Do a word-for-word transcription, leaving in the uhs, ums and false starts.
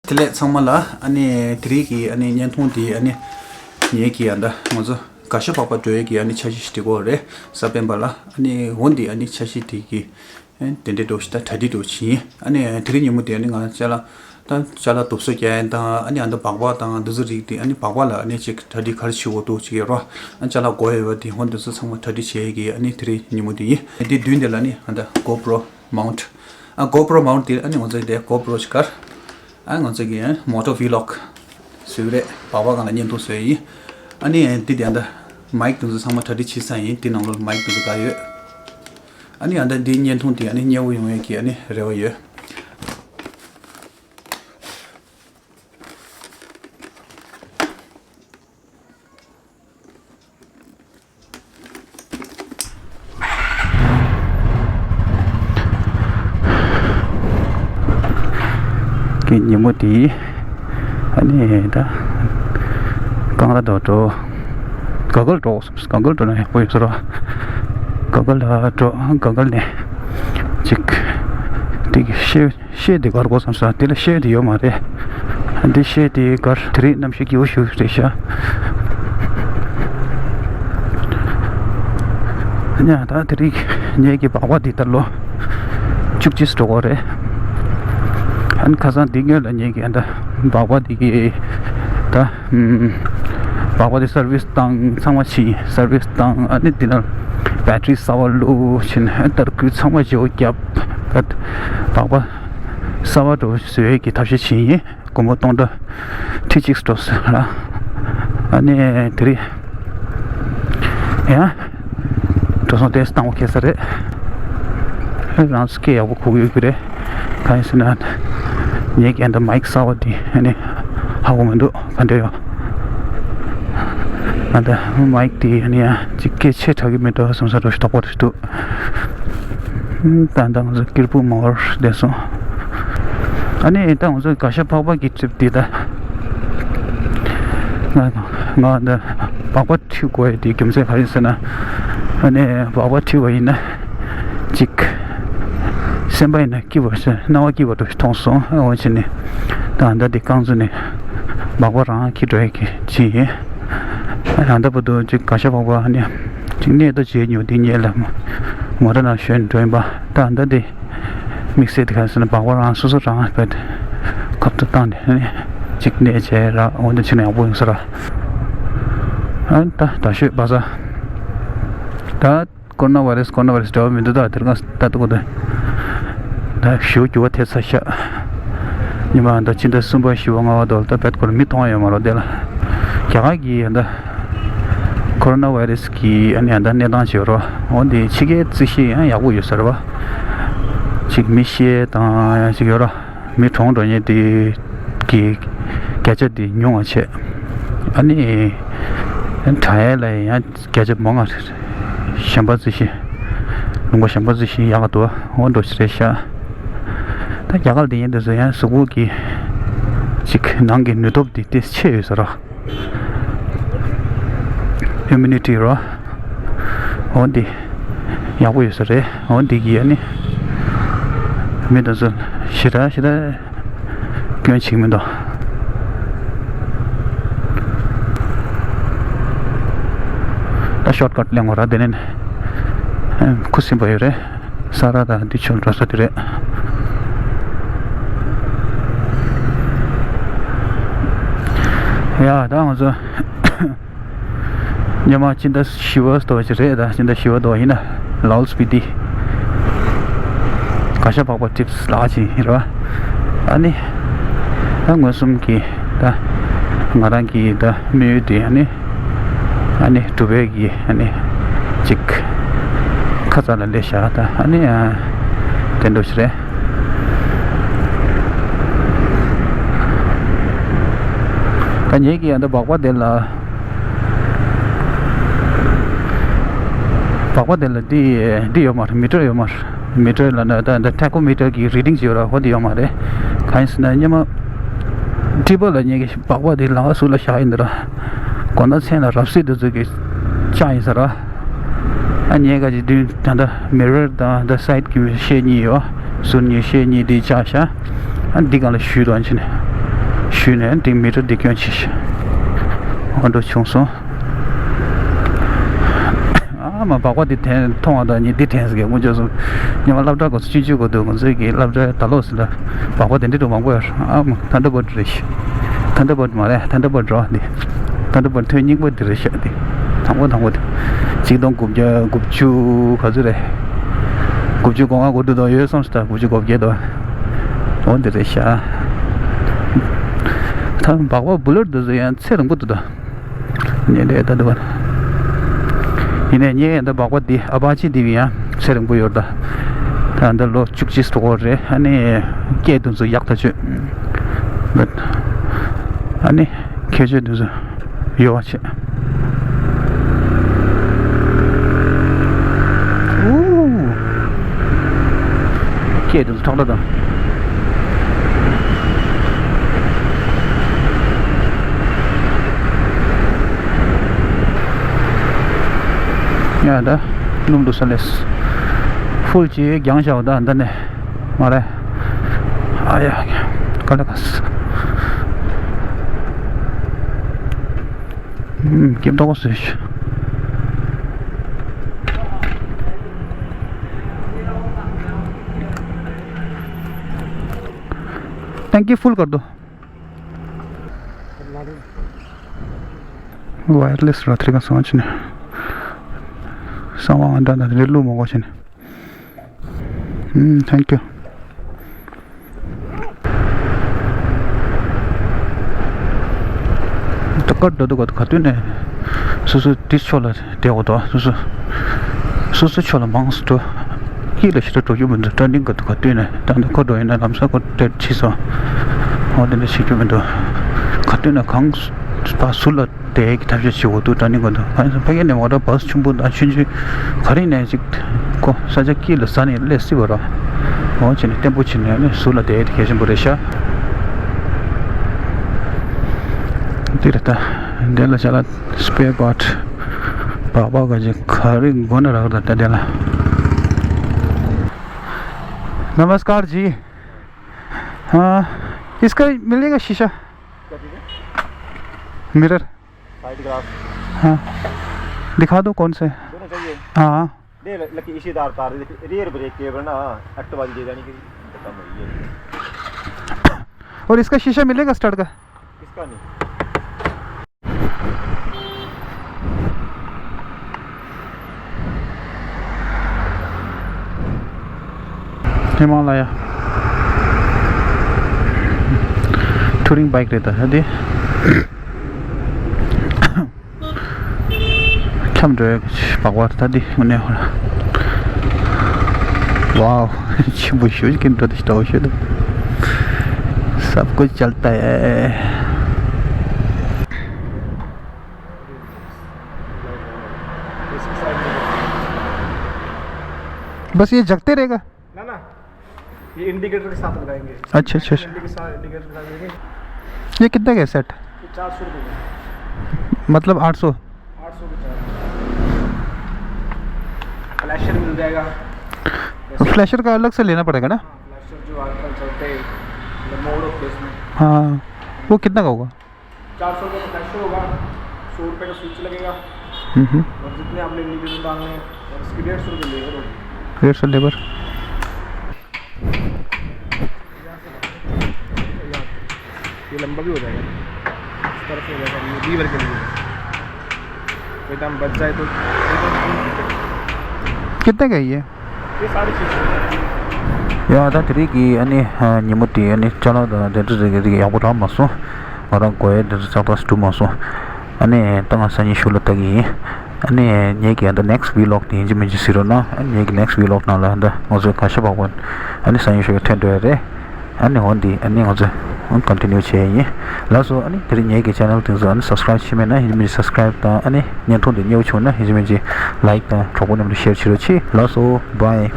དེ་ལས་ཚང་མ་ལ་ཨ་ནི་དེ་རིང་གི་ཨ་ནི་བརྙན་ཐུང་དེ་ཨ་ནི་ངེད་ཀྱི་ཨ་ད་ང་ཚོ་གར་ཞ་འཕགས་པ་འགྲོ་ཡས་ཀྱི་ཨ་ནི་འཆར་གཞི་ཞིག་སྒྲིག་གི་ཡོད་རེད། གཟའ་སྤེན་པ་ལ་ཨ་ནི་འོ་འདི་ཨ་ནི་འཆར་གཞི་དེ་གི་ཨ་དེ་འདྲའི་འགྲོ་ཞིག་ད་གྲ་སྒྲིག་འགྲོ་བྱེད་ཡིན། ཨ་ནི་དེ་རིང་ཉིན་མོ་དེ་ཨ་ནི་ང་ཅ་ལག་ད་ཅ་ལག་དུག་སོ་རྒྱག་ཡས་དང་ཨ་ནི་ཨ་ད་སྦག་སྦག་དང་འདི་ཚོ་རིགས་དེ་ཨ་ནི་སྦག་སྦག་ལ་ཨ་ནི་ཅིག་གྲ་སྒྲིག་ག་རེ་བྱེད་དགོས་འདུག་ཅིག་ཡོད་རོགས། ཨ་ཅ་ལག་དགོས་ཡོད་པ་དེ་འོ་འདི་ཚོ་ཚང་མ་གྲ་སྒྲིག་བྱེད་ཡས་ཀྱི་ཨ་ནི་དེ་རིང་ཉིན་མོ་དེ་ཡིན། དེ་མདུན་དེ་ལ་ཨ་ནི་ཨ་ད་GoPro mount ཨ་GoPro mount དེ་ཨ་ནི་ང་ཚོ་དེ་GoPro ཞིག་གར། ཨ་ང་ཚོ་གི་moto vlog བཟོས་རེད། སྦག་སྦག་སྒང་ལ་བརྙན་ཐུང་བཟོས་ཡིན། ཨ་ནི་འདི་དེ་ཨ་ད་མའིག་དེ་ཚོ་ཚང་མ་གྲ་སྒྲིག་བྱེད་ས་ཡིན། དེ་ནང་ལོགས་མའིག་དེ་ཚོ་ག་ཡོད། ཨ་ནི་ཨ་ད་འདི་བརྙན་ཐུང་དེ་ཨ་ནི་མཉེས་པོ་ཡོང་ཡས་ཀྱི་ཨ་ནི་རེ་བ་ཡོད། གི་ཉིན་མོ་དེ་ཨ་ནི་ད་ཀང་ར་དོ་འགྲོ། ག་གལ་འགྲོ་ག་གལ་འགྲོ་ན་ཡག་པོ་ཡོད་ཟེར་བ། ག་གལ་ལ་འགྲོ་ག་གལ་ནས་ཅིག་དེ་གི་ཤེས། ཤེལ་དེ་གར་དགོས་བསམ་ས་དེ་ལ་ཤེལ་དེ་ཡོད་མ་རེད། འདི་ཤེལ་དེ་གར་དེ་རིང་གནམ་གཤིས་སྐྱིད་པོ་ཞིག་རེད་ཤག་ཨ་ནི་ད་དེ་རིང་ངེད་ཀྱི་སྦག་སྦག་འདི་ད་ལོ་བཅུ་གཅིག་འགྲོ་གི་རེད། ཨ་ནི་ཁ་སང་འདི་སྔོན་ལ་ངེད་ཀྱི་ཨ་ད་སྦག་སྦག་འདི་གི་ད་སྦག་སྦག་འདི་སར་བིས་བཏང་ཚང་མ་བྱས། སར་བིས་བཏང་ཨ་ནི་འདི་ན་བེ་ཊི་རི་གསར་པ་བླུགས་བྱས་ནས་ཨ་ནི་ད་སྐུད་ཚང་མ་བརྗེ་པོ་བརྒྱབ། ད་སྦག་སྦག་གསར་པ་འགྲོ་བཟོ་ཡས་ཀྱི་ཐབས་ཤེས་བྱེད་ཡིན། སྒོར་མོ་སྟོང་ཕྲག་ཁྲི་གཅིག་འགྲོ་ཟེར་ལ། ཨ་ནི་དེ་རིང་ཡང་འགྲོ་སོང་ཏོག་ཙམ་བཏང་བ་ཁེལ་ས་རེད། ཨ་རང་ཚོ་སྐད་ཡག་པོ་གོ་གི་ཡོད་ཀྱི་རེད། གང་ཡིན་ཟེར་ན་ངེད་ཀྱི་ཨ་ད་མའིག་གསར་པ་དེ་ཨ་ནི་ཧ་གོ་མི་འདུག་ག་འདྲ་ཡོད། ཨ་ད་མའིག་དེ་ཨ་ནི་ཡང་ཅིག་སྐད་ཆེ་དྲགས་ཀྱི་མི་འདུག་བསམ་ས་འདྲ་ཞིག་དོགས་པ་རེ་འདུག་ད་ལྟ་ང་ཚོ་ཀིར་པུ་མོར་བསྡད་སོང་། ཨ་ནི་ད་ང་ཚོ་གར་ཞ་འཕགས་པ་གི་ཊི་རིབ་འདི་ད་ང་ང་ད་སྦག་སྦག་འཁྲིད་དགོས་ཡ་དེ་རྒྱུ་མཚན་ག་རེ་ཟེར་ན། ཨ་ནི་སྦག་སྦག་འཁྲིད་པ་ཡིན་ན་ཅིག་སེམས་པ་ཡིན་ན་སྐྱིད་པ་ཞིག་སྣང་བ་སྐྱིད་པ་འདྲ་ཞིག་མཐོང་སོང་། ཨ་འོ་བྱས་ནས་ད་ད་འདི་རྐང་བཙུགས་ནས་སྦག་སྦག་རང་འཁྱེར་འགྲོ་ཡ་གི་བྱས་ཡིན། ད་ལྟ་བར་དུ་ཅིག་གར་ཞ་འཕགས་པ་ནི་ཅིག་གནས་ད་བྱས་མྱོང་དེ་ཉེ་ལ་མོ་ཊ་ནང་ཞོན་འགྲོ་ཡིན་པ། ད་ལྟ་དེ་དམིགས་བསལ་དེ་ག་རེ་ཟེར་ན་སྦག་སྦག་རང་སོ་སོ་རང་བས་ཁབ་ཏུ་བཏང་ནས་ནི་ཅིག་གནས་བྱས་ར་འོ་འདི་ཕྱིན་ན་ཡག་པོ་ཡོང་ས་ར། ཨ་ད་ད་ཤོད་པ་ས་ད། ཀོ་རོ་ན་བྷའི་རེ་སི་ཀོ་རོ་ན་བྷའི་རེ་སི་འབྲེལ་བ་མི་འདུག་ད་དེ་རིང་ད་ལྟ་གོ་ད་ད་ཞུ་རྒྱུ་བ་ཐེ་ཚ་ཤག་ཉི་མ་ད་ཕྱི་ཟླ་གསུམ་པ་བཞི་པ་ལྔ་པ་དོ་ལ་ད་བེད་ཀོ་ར་མི་མཐོང་ཡོད་མ་རོ་དེ་ལ། རྒྱ་གར་གྱི་ད་ཀོ་རོ་ན་བྷའི་རེ་སི་གི་ཨ་ནི་ད་གནས་སྟངས་བྱེད་རོ་འོ་འདི་ཕྱི་རྒྱལ་རྩིས་ཤེས་ཡང་ཡག་པོ་ཡོད་ས་རེད་བ། ཅིག་མི་ཤི་དང་ཡང་ཅིག་ཡོད་ར། མི་གྲོངས་འགྲོ་མཁན་དེ་གི་བརྒྱ་ཆ་དེ་ཉུང་བ་བྱས། ཨ་ནི་དྲག་ཡས་ལ་ཡང་བརྒྱ་ཆ་མང་ང་གཞན་པ་ཙི་ཤི། ལུང་པ་གཞན་པ་ཙི་ཤི་ཡག་ག་འདུག་འོ་འགྲོ་ཞིག་རེད་ཤག་ད་རྒྱ་གར་དེ་ཡིན་དུས་སུ་ཡང་གཟུགས་པོ་གི་ཅིག་ནང་གི་ནུས་སྟོབས་དེ་ཏོག་ཙམ་ཆེ་ཡོད་ས་ར། ཨིམ་མུ་ནི་ཊི་རོ། འོ་འདི་ཡག་པོ་ཡོད་ས་རེད། འོ་འདི་གིས་ཨ་ནི་མི་དེ་ཚོ་ཞེ་དྲག་ཞེ་དྲག་སྐྱོན་བྱེད་ཀྱི་མི་འདུག་ད་ཤོཊ་ཀཊ་ལེན་དགོས་ར་དེ་ནས་ཁུ་སིམ་པ་ཡོད་རེད། ས་ར་དང་འདི་ཆུ་འགྲོ་ས་དེ་རེད། ཡ་ད་ང་ཚོ་ཉི་མ་སྤྱི་ཟླ་བཞི་པ་དོ་ཅིག་རེད། ད་སྤྱི་ཟླ་བཞི་པ་དོ་ཡིན་ན་ལའོལ་སྤི་ཏི་གར་ཞ་འཕགས་པ་ཊི་རིབ་ལ་ཅིག་ཡིན་ར། ཨ་ནི་ད་མངོན་སུམ་གྱི་ད་ང་རང་གི་ད་དམིགས་ཡུལ་དེ་ཨ་ནི་ཨ་ནི་གྲུབ་པའི་གི་ཨ་ནི་ཅིག་ཁ་ཚ་ལ་ལས་བཞག་ད་ཨ་ནི་ཨ་དེ་འདྲ་ཞིག་རེད། ད་ངེད་ཀྱི་ཨ་ད་སྦག་སྦག་དེ་ལ་སྦག་སྦག་དེ་ལ་འདི་འདི་ཡོད་མ་རེད། མི་ཊར་ཡོད་མ་རེད། མི་ཊར་ལ་ན་ད་ད་ཊེ་ཁོ་མི་ཊར་གི་རི་ཌིང་ཅིག་ཡོད་ར། ཧོ་འདི་ཡོད་མ་རེད། གང་ཡིན་ཟེར་ན་སྔོན་མ་ཊི་པ་ལ་ངེད་ཀྱི་སྦག་སྦག་དེ་ལམ་ཁ་ཟུར་ལ་བཞག་ཡིན་འདི་ར། དགོང་དག་མཚན་ལ་རབ་གསལ་དེ་ཚོ་གི་ལྕགས་ཡིན་ས་ར། ཨ་ངེད་ཀ་ཅིག་མདུན་ད་ད་མི་རར་དང་ད་སའིཌ་གི་ཤེལ་གཉིས་ཡོད། ཟུར་གཉིས་ཤེལ་གཉིས་དེ་ལྕགས་ཤག་ཨ་འདི་སྒང་ལ་གཞུས་དོ་ཨ་ཕྱིན་ནས། ཞུས་ནས་འདི་མི་ཊར་འདི་སྐྱོན་ཆེ་ཞིག་ཨ་འགྲོ་བྱུང་སོང་། ཨ་མ་སྦག་སྦག་འདི་དྲན་མཐོང་བ་དང་ཉིད་འདི་དྲན་ཟེར་གི་དངོས་ཆོས་སོང་། ཉི་མ་སློབ་གྲྭ་སྐབས་སུ་ཆུང་ཆུང་སྐབས་དུས་ང་ཚོའི་གི་སློབ་གྲྭའི་ད་ལོགས་སུ་ལ་སྦག་སྦག་དེ་འདྲ་འདྲ་མང་པོ་ཡོད་རེད། ཨ་མ་ཐན་ཌར་བར་ཌི་རེད་ཤག་ཐན་ཌར་བར་ཌི་མ་རེད། ཐན་ཌར་བར་ཌི་འགྲོ་འདི། ཐན་ཌར་བར་ཌི་ཐོན་རྙིང་པ་འདི་རེད་ཤག་འདི། དང་པོ་དང་པོ་འདི། ཆིག་སྟོང་དགུ་བརྒྱ་དགུ་བཅུ་ག་ཚོད་རེད། དགུ་བཅུ་གོ་ལྔ་གོ་དྲུག་དང་ཡོད་བསམ་སོང་། ད་དགུ་བཅུ་གོ་བརྒྱད་དང་། འོ་འདི་རེད་ཤག་ད་སྦག་སྦག་བུ་ལོ་འདི་ཚོ་ཡང་ཚེ་རིང་པོ་འདུག་ད། ཉེ་འདྲེ་ད་འདུག་པ། ཡིན་ནའི་ངས་ད་སྦག་སྦག་འདི་ཨ་པ་ཅི་འདི་ཡང་ཚེ་རིང་པོ་ཡོད་ད། ད་འདི་ལོ་བཅུ་གཅིག་འགྲོ་གི་རེད། ཨ་ནི་སྐད་དེ་ཚོ་ཡག་ཐག་ཆོད། ཨ་ནི་ཁྱད་ཆོས་དེ་ཚོ་ཡོད་པ་བྱས། ཨུའུ། སྐད་དེ་ཚོ་ཁྲག་ཁྲག་དང་། ཡ་ད། སྣུམ་འདུག་ས་ལས། ཧྥུལ་གྱིས་རྒྱང་བཞག་པ་ད་འདི་ནས། མ་རེད། ཨ་ཡ། ག་ལ་ག་ས། ཨུམ། སྐྱིབས་ཏོག་ཙམ་བཟོས་ཤིག Tanki full कर दो। वायरलेस रथरी का सोच ने। सवा घंटा ना रेलू मोगो छने। हम्म, thank you। ད་ཀར་འགྲོ་འདུག་ག་ག་དུས་ནས་སོ་སོ་དེ་ཕྱོགས་ལ་བསྡད་འོ་དོ། སོ་སོ་སོ་སོ་ཕྱོགས་ལ་མང་སུ་འགྲོ། དཀྱིལ་ལ་ཞེ་དྲག་འགྲོ་རྒྱུ་མི་འདུག་ཊར་ནིང་ག་དུས་ག་དུས་ནས་ད་ནི་ཁོ་འགྲོ་ཡིན་ན་ལམ་སང་ཁོ་ཊར་ཕྱིས་སོང་། འོ་དེ་འདྲ་བྱེད་རྒྱུ་མི་འདུག་ག་དུས་ནས་གང་ཕར་ཟུར་ལ་བསྡད་ཀྱི་ཐབས་ཤེས་བྱེད་འོ་དུས་ཊར་ནིང་ག་དུས་གང་ཡིན་ཕ་གི་ནས་མོ་ཊ་བཱ་སི་ཆུང་བུ་དང་ཆུང་ཆུང་ག་རེ་ནས་ཅིག་ཁོ་ས་ཆ་དཀྱིལ་ལ་ཟ་ནས་སླེབས་སྲིད་པ་ར། འོ་བྱས་ནས་བརྟན་པོ་བྱས་ནས་ནི་ཟུར་ལ་བསྡད་དེ་གལ་ཆེན་པོ་རེད་ཤག་འདི་རེད་ད། འདི་ལ་ཅ་ལག་སྤེར་པཱརཊ་སྦག་སྦག་ག་ཅིག་ག་རེ་དགོས་ན་རག་ད་ལྟ་འདི་ལ། नमस्कार जी। हाँ, इसका मिलेगा शीशा? क्या चीज़ है? मिरर। Side glass. हाँ, दिखा दो कौन से। दोनों चाहिए? हाँ। ये ल-, लकी इसी तार, तार, रियर ब्रेक केबल ना, एक्टिवा की जगह नहीं करी, खत्म हुई है। और इसका शीशा मिलेगा स्टड का? इसका नहीं। हिमालय टूरिंग बाइक रहता है दे। འཁྱམས་འགྲོ་ཡག་གི་སྦག་སྦག་ད་འདི་དངོས་གནས་ཧོ་ལ། वाओ। ཆེན་པོ་ཞུ་གི་འགྲོ་དེ་ཞིག་འདྲ་བོ་ཞུ་དང་། सब कुछ चलता है। बस ये जगते रहेगा। ना, ना, ये इंडिकेटर के साथ लगाएंगे। अच्छा, अच्छा, अच्छा। इंडिकेटर के साथ, इंडिकेटर लगा देंगे। ये कितने का है सेट? ये चार सौ रुपये का। मतलब आठ सौ? आठ सौ के चार। फ्लैशर मिल जाएगा। फ्लैशर का अलग से लेना पड़ेगा ना? हाँ, फ्लैशर जो आजकल चलते हैं, मतलब, मोड़ होते हैं इसमें। हाँ, वो कितना का होगा? चार सौ रुपये का फ्लैशर होगा, सौ रुपये का स्विच लगेगा। हम्म। और जितने आपने इंडिकेटर डालने हैं, और इसकी डेढ़ सौ रुपये लेबर होगी। डेढ़ सौ लेबर। ये लंबा भी हो जाएगा, इस तरफ हो जाएगा, ये लीवर के लिए। कोई टाइम बच जाए तो। कितने का है ये? ये सारी चीज़ें। ཡ་ད་དེ་རིང་གི་ཨ་ནི་ཉིན་མོ་དེ་ཨ་ནི་ཅ་ལག་དང་དེ་འདྲ་ཟེར་གི་ཡག་པོ་རག་མ་སོང་། ང་རང་དགོས་ཡས་དེ་ཚོ་ཙག་ཙག་འགྲུབ་མ་སོང་། ཨ་ནི་ད་ང་སང་ཉིན་གཞུག་ལ་ལྟ་གི་ཡིན། ཨ་ནི་ངེད་ཀྱི་ཨ་ད་next vlog དེ་ཡིན་གཅིག་མིན་གཅིག་གཟིགས་རོགས་གནང་། ཨ་ནི་ངེད་ཀྱི་next vlog ནང་ལ་ཨ་ད་ང་ཚོ་ག་ཤ་བག་པོ་ཨ་ནི་སང་ཉིན་གཞུག་ལ་ཐོན་འགྲོ་ཡ་རེད། ཨ་ནི་འོ་འདི་ཨ་ནི་ང་ཚོ་continue བྱས་ཡིན། ལགས་སོ། ཨ་ནི་དེ་རིང་ངེད་ཀྱི་channel དེ་ཚོ་ཨ་ནི་subscribe བྱས་མེད་ན་ཡིན་གཅིག་མིན་གཅིག་subscribe དང་ཨ་ནི་བརྙན་ཐུང་དེ་མཉེས་པོ་བྱུང་ན་ཡིན་གཅིག་མིན་གཅིག་like དང་གྲོགས་པོ་རྣམས་ལ་share བྱེད་རོགས་གྱིས། ལགས་སོ། bye།